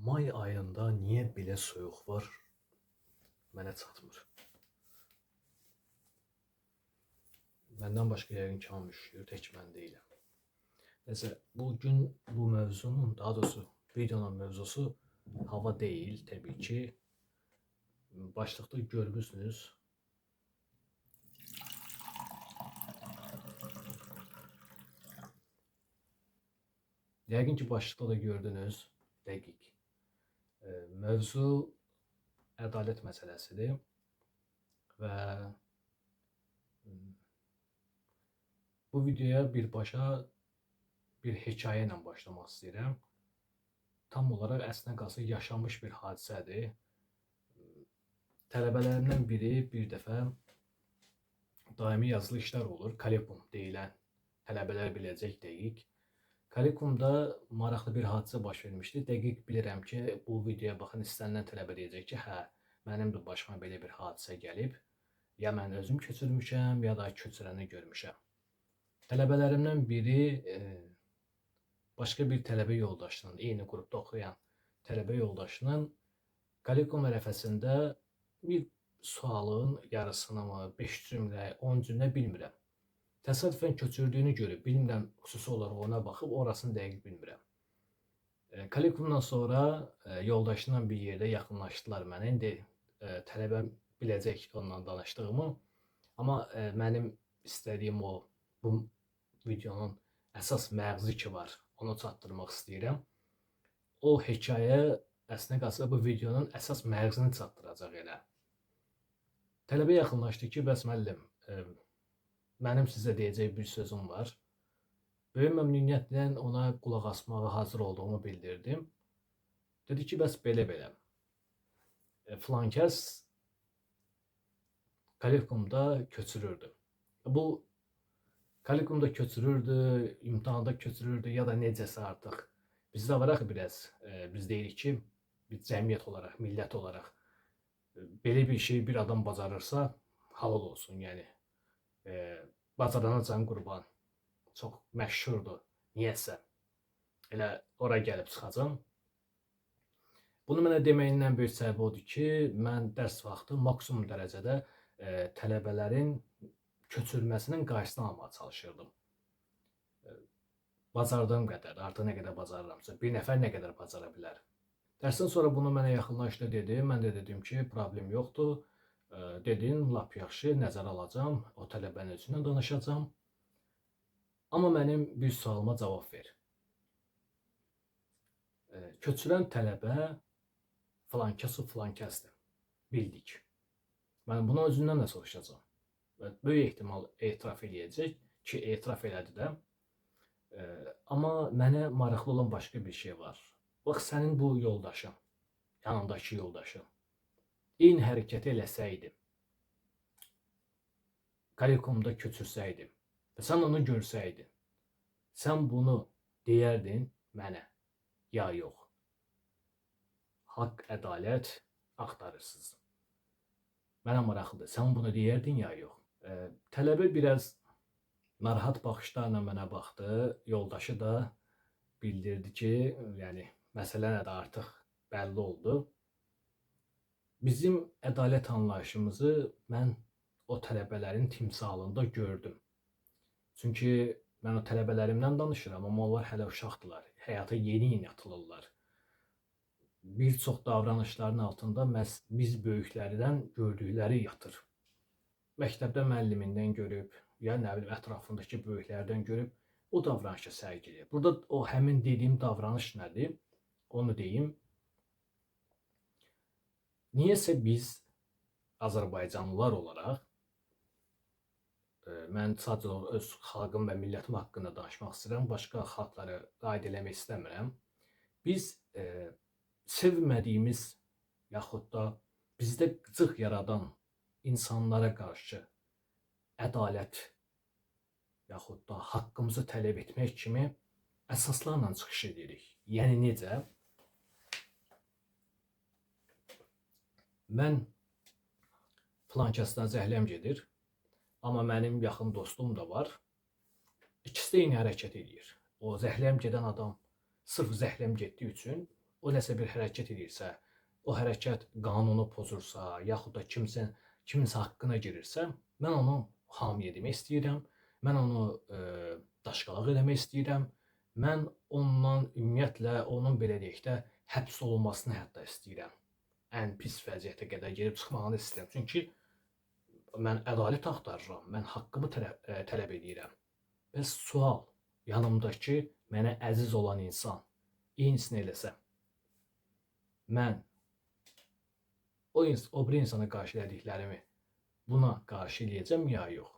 May ayında niyə belə soyuq var? Mənə çatmır. Məndən başqa yəqin ki, hamı üşüyür, tək mən deyiləm. Nəsə, bugün bu mövzunun, daha doğrusu videonun mövzusu hava deyil, təbii ki. Başlıqda görmüsünüz. Yəqin ki, başlıqda da gördünüz, dəqiq. Mövzu ədalət məsələsidir və bu videoya birbaşa bir hekayə ilə başlamaq istəyirəm. Tam olaraq əslinə qalsa yaşanmış bir hadisədir. Tələbələrimdən biri bir dəfə daimi yazılı işlər olur, Kalikum deyilən tələbələr biləcək dəqiq. Kalikumda maraqlı bir hadisə baş vermişdi. Dəqiq bilirəm ki, bu videoya baxan istənilən tələbə deyəcək ki, hə, mənim də başıma belə bir hadisə gəlib. Ya mən özüm köçürmüşəm, ya da köçürəni görmüşəm. Tələbələrimdən biri başqa bir tələbə yoldaşının, eyni qrupda oxuyan tələbə yoldaşının Kalikum ərəfəsində bir sualın yarısını mı, 5 cümlə, 10 cümlə bilmirəm. Təsadüfən köçürdüyünü görüb, bilmirəm, xüsusi olaraq ona baxıb, orasını dəqiq bilmirəm. Kalikumdan sonra yoldaşından bir yerdə yaxınlaşdılar mənə. İndi tələbəm biləcək ondan danışdığımı. Amma mənim istədiyim o, bu videonun əsas məğzi ki var, onu çatdırmaq istəyirəm. O hekayə əslində qalsa bu videonun əsas məğzini çatdıracaq elə. Tələbə yaxınlaşdı ki, bəs müəllim, mənim sizə deyəcək bir sözüm var. Böyük məmnuniyyətlə ona qulaq asmağa hazır olduğumu bildirdim. Dedi ki, bəs belə-belə. Filan kəs Kalikumda köçürürdü. Bu Kalikumda köçürürdü, imtahanda köçürürdü ya da necəsə artıq. Bizdə var axı biraz, biz deyirik ki, bir cəmiyyət olaraq, millət olaraq belə bir şey bir adam bacarırsa, halal olsun, yəni. Bacarana can qurban. Çox məşhurdur. Niyəsə. Elə ora gəlib çıxacam. Bunu mənə deməyindən ən böyük səbəbi odur ki, mən dərs vaxtı maksimum dərəcədə tələbələrin köçürməsinin qarşısını almağa çalışırdım. Bacardığım qədər, artıq nə qədər bacarıramsa, bir nəfər nə qədər bacara bilər. Dərsdən sonra bunu mənə yaxınlaşdı dedi. Mən də dedim ki, problem yoxdur. Dedin, lap yaxşı, nəzərə alacam, o tələbənin özündən danışacam. Amma mənim bir sualıma cavab ver. Köçürən tələbə filankəs o filankəsdir. Bildik. Mən bunu özündən də soruşacağam. Və böyük ehtimal etiraf eləyəcək ki, etiraf elədi də. Amma mənə maraqlı olan başqa bir şey var. Bax, sənin bu yoldaşın, yanındakı yoldaşın, eyni hərəkəti eləsəydi, Kalikumda köçürsəydi və sən onu görsəydin, sən bunu deyərdin mənə, ya yox. Haqq, ədalət axtarırsınız. Mənə maraqlıdır, sən bunu deyərdin ya yox. Tələbə biraz narahat baxışlarla mənə baxdı, yoldaşı da bildirdi ki, yəni məsələ nədir artıq bəlli oldu. Bizim ədalət anlayışımızı mən o tələbələrin timsalında gördüm. Çünki mən o tələbələrimdən danışıram, amma onlar hələ uşaqdılar, həyata yeni-yeni atılırlar. Bir çox davranışların altında məhz biz böyüklərdən gördükləri yatır. Məktəbdə müəllimindən görüb, ya nə bilim ətrafındakı böyüklərdən görüb o davranışı sərgiləyir. Burada o həmin dediyim davranış nədir? Onu deyim. Niyəsə biz Azərbaycanlılar olaraq, mən sadəcə öz xalqım və millətim haqqında danışmaq istəyirəm, başqa xalqları aid eləmək istəmirəm. Biz sevmədiyimiz yaxud da bizdə qıcıq yaradan insanlara qarşı ədalət yaxud da haqqımızı tələb etmək kimi əsaslarla çıxış edirik. Yəni necə? Mən filan kəsdən zəhləm gedir, amma mənim yaxın dostum da var. İkisi də eyni hərəkət eləyir. O zəhləm gedən adam sırf zəhləm getdiyi üçün O nəsə bir hərəkət edirsə, o hərəkət qanunu pozursa, yaxud da kiminsə haqqına girirsə, mən onu hami etmək istəyirəm, mən onu daşqalaq eləmək istəyirəm, mən ondan ümumiyyətlə onun belə deyək də həbs olunmasını hətta istəyirəm. Ən pis vəziyyətə qədər gedib çıxmağını istəyirəm. Çünki mən ədalət axtarıram, mən haqqımı tələb edirəm. Bəs sual, yanımdakı mənə əziz olan insan eynisini eləsə, mən o bir insana qarşı elədiklərimi buna qarşı eləyəcəm ya yox?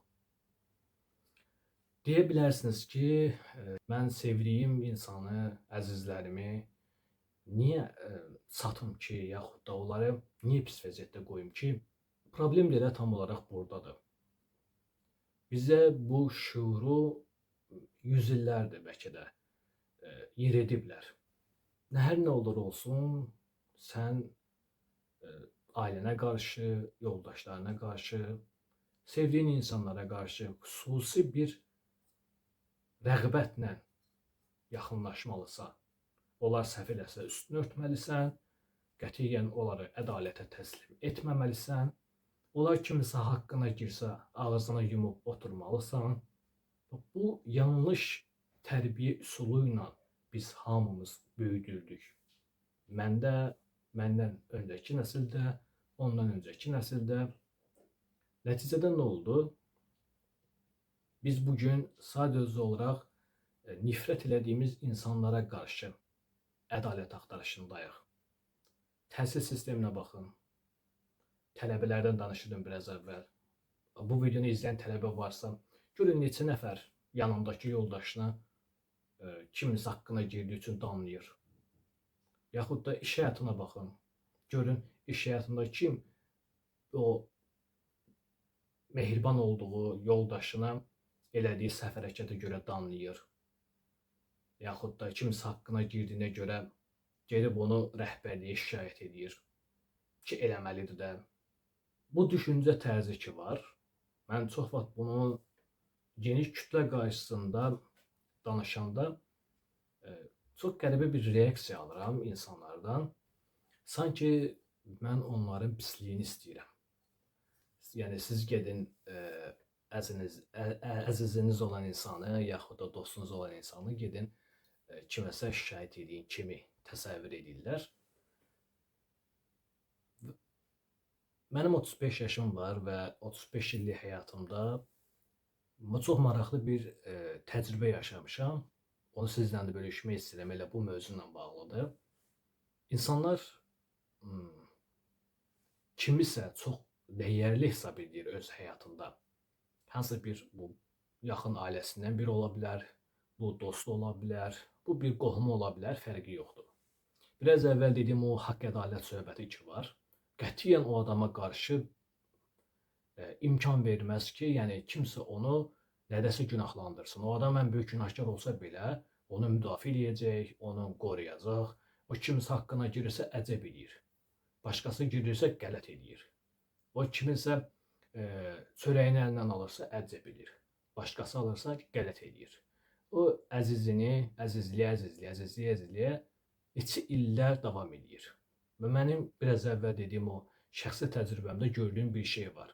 Deyə bilərsiniz ki, mən sevdiyim insanı, əzizlərimi niyə satım ki, yaxud da onları niyə pis vəziyyətdə qoyum ki? Problem də elə tam olaraq buradadır. Bizə bu şüuru yüz illərdir bəlkə də yeridiblər. Hər nə olur olsun, sən ailənə qarşı, yoldaşlarına qarşı, sevdiyin insanlara qarşı xüsusi bir rəğbətlə yaxınlaşmalısan. Onlar səhv eləsə üstünü örtməlisən, qətiyyən onları ədalətə təslim etməməlisən. Onlar kimisə haqqına girsə, ağzını yumub oturmalısan. Bu yanlış tərbiyə üsulu ilə biz hamımız böyüdüldük. Məndə, məndən öncəki nəsildə, ondan öncəki nəsildə. Nəticədə nə oldu? Biz bugün sadəcə olaraq nifrət elədiyimiz insanlara qarşı ədalət axtarışındayıq. Təhsil sisteminə baxın. Tələbələrdən danışırdım biraz əvvəl. Bu videonu izləyən tələbə varsa, görün neçə nəfər yanındakı yoldaşına kiminsə haqqına girdiyi üçün danlayır. Yaxud da iş həyatına baxın. Görün iş həyatında kim o mehriban olduğu yoldaşına elədiyi səhv hərəkətə görə danlayır. Yaxud da kimsə haqqına girdiyinə görə gedib onu rəhbərliyə şikayət edir ki, eləməlidir də. Bu düşüncə tərzi ki var. Mən çox vaxt bunu geniş kütlə qarşısında danışanda çox qəribə bir reaksiya alıram insanlardan. Sanki mən onların pisliyini istəyirəm. Yəni siz gedin əziziniz olan insanı, yaxud da dostunuz olan insanı gedin kiməsə şikayət edin kimi təsəvvür edirlər. Mənim 35 yaşım var və 35 illik həyatımda çox maraqlı bir təcrübə yaşamışam. Onu sizlə də bölüşmək istəyirəm, elə bu mövzu ilə bağlıdır. İnsanlar kimisə çox dəyərli hesab edir öz həyatında. Hansısa bir bu yaxın ailəsindən biri ola bilər, bu dostu ola bilər, bu bir qohumu ola bilər, fərqi yoxdur. Biraz əvvəl dediyim o haqq ədalət söhbəti ki var. Qətiyyən o adama qarşı imkan verməz ki, yəni kimsə onu nədəsə günahlandırsın. O adam ən böyük günahkar olsa belə onu müdafiə eləyəcək, onu qoruyacaq. O kiminsə haqqına girirsə əcəb eləyir. Başqası girirsə qələt eləyir. O kiminsə çörəyini əlindən alırsa əcəb eləyir. Başqası alırsa qələt eləyir. O əzizini əzizliyə, əzizliyə, əzizliyə, əzizliyə neçə illər davam eləyir. Və mənim biraz əvvəl dediyim o şəxsi təcrübəmdə gördüyüm bir şey var.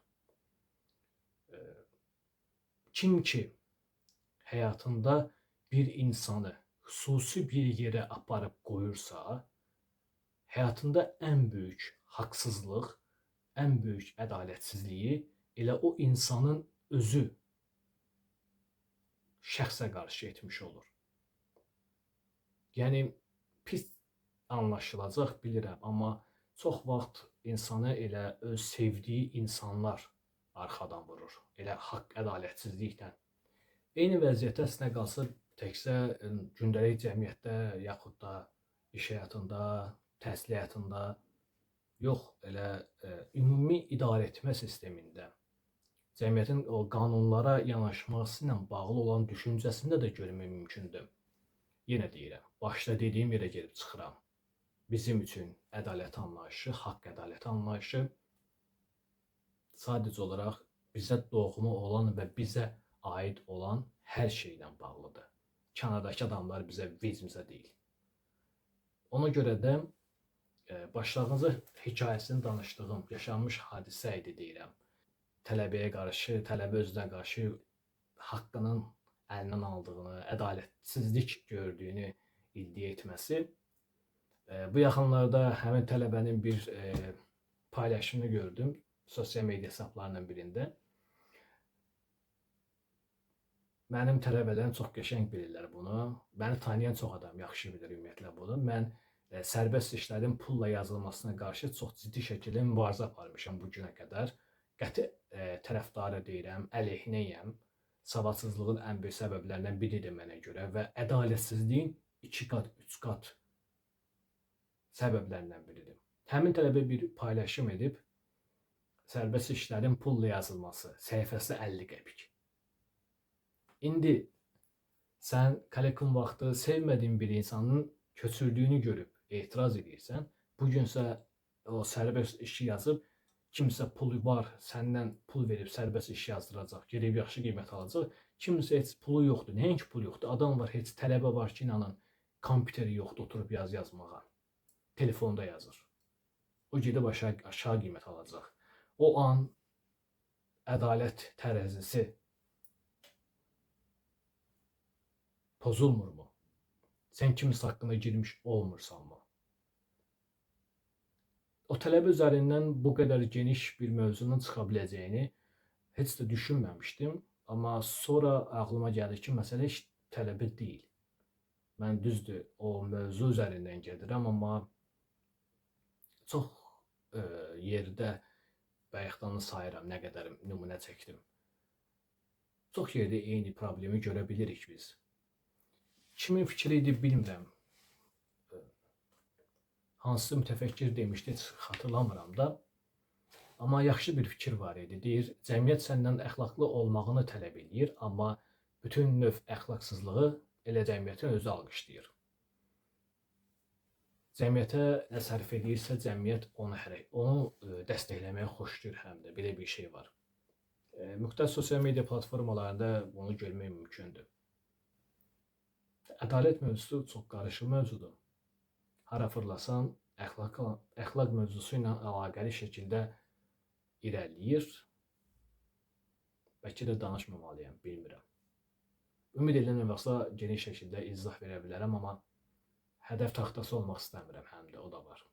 Kim ki həyatında bir insanı xüsusi bir yerə aparıb qoyursa, həyatında ən böyük haqsızlıq, ən böyük ədalətsizliyi elə o insanın özü şəxsə qarşı etmiş olur. Yəni pis anlaşılacaq bilirəm, amma çox vaxt insanı elə öz sevdiyi insanlar arxadan vurur. Elə haqq ədalətsizliklə. Eyni vəziyyətə əslində qalsa təkcə gündəlik cəmiyyətdə, yaxud da iş həyatında, təhsil həyatında yox, elə ümumi idarəetmə sistemində, cəmiyyətin o qanunlara yanaşması ilə bağlı olan düşüncəsində də görmək mümkündür. Yenə deyirəm, başda dediyim yerə gedib çıxıram. Bizim üçün ədalət anlayışı, haqq ədalət anlayışı sadəcə olaraq bizə doğma olan və bizə aid olan hər şeylə bağlıdır. Kənardakı adamlar bizə vecimizə deyil. Ona görə də başlanğıcı hekayəsini danışdığım yaşanmış hadisə idi deyirəm. Tələbəyə qarşı, tələbə özünə qarşı haqqının əlindən aldığını, ədalətsizlik gördüyünü iddia etməsi. Bu yaxınlarda həmin tələbənin bir paylaşımını gördüm sosial media hesablarından birində. Mənim tələbələrim çox qəşəng bilirlər bunu. Məni tanıyan çox adam yaxşı bilir ümumiyyətlə bunu. Mən sərbəst işlərin pulla yazılmasına qarşı çox ciddi şəkildə mübarizə aparmışam bu günə qədər. Qəti tərəfdarı deyirəm, əleyhinəyəm. Savadsızlığın ən böyük səbəblərindən biridir mənə görə və ədalətsizliyin 2 qat, 3 qat səbəblərindən biridir. Həmin tələbə bir paylaşım edib, sərbəst işlərin pulla yazılması, səhifəsi 50 qəpik. İndi sən kollekum vaxtı sevmədiyin bir insanın köçürdüyünü görüb etiraz edirsən, bugünsə o sərbəst işi yazıb, kimsə pulu var, səndən pul verib sərbəst iş yazdıracaq, gedib yaxşı qiymət alacaq, kimsə heç pulu yoxdur, nəinki pulu yoxdur, adam var, heç tələbə var ki, inanın, kompüteri yoxdur, oturub yazmağa, telefonda yazır. O gedib aşağı qiymət alacaq. O an ədalət tərəzisi pozulmurmu? Sən kiminsə haqqına girmiş olmursanmı? O tələbə üzərindən bu qədər geniş bir mövzunun çıxa biləcəyini heç də düşünməmişdim. Amma sonra ağlıma gəldi ki, məsələ heç tələbə deyil. Mən düzdür, o mövzu üzərindən gedirəm, amma çox yerdə bayaqdan sayıram, nə qədər nümunə çəkdim. Çox yerdə eyni problemi görə bilirik biz. Kimin fikri idi bilmirəm. Hansı mütəfəkkir demişdi, heç xatırlamıram da. Amma yaxşı bir fikir var idi. Deyir, cəmiyyət səndən əxlaqlı olmağını tələb eləyir, amma bütün növ əxlaqsızlığı elə cəmiyyətin özü alqışlayır. Cəmiyyətə nə sərf edirsə, cəmiyyət onu dəstəkləməyə xoşlayır həm də. Belə bir şey var. Müxtəlif sosial media platformalarında bunu görmək mümkündür. Ədalət mövzusu çox qarışıq mövzudur. Hara fırlasan, əxlaq mövzusu ilə əlaqəli şəkildə irəliləyir. Bəlkə də danışmamalıyam, bilmirəm. Ümid edirəm vaxtsa geniş şəkildə izah verə bilərəm, amma hədəf taxtası olmaq istəmirəm, həm də o da var.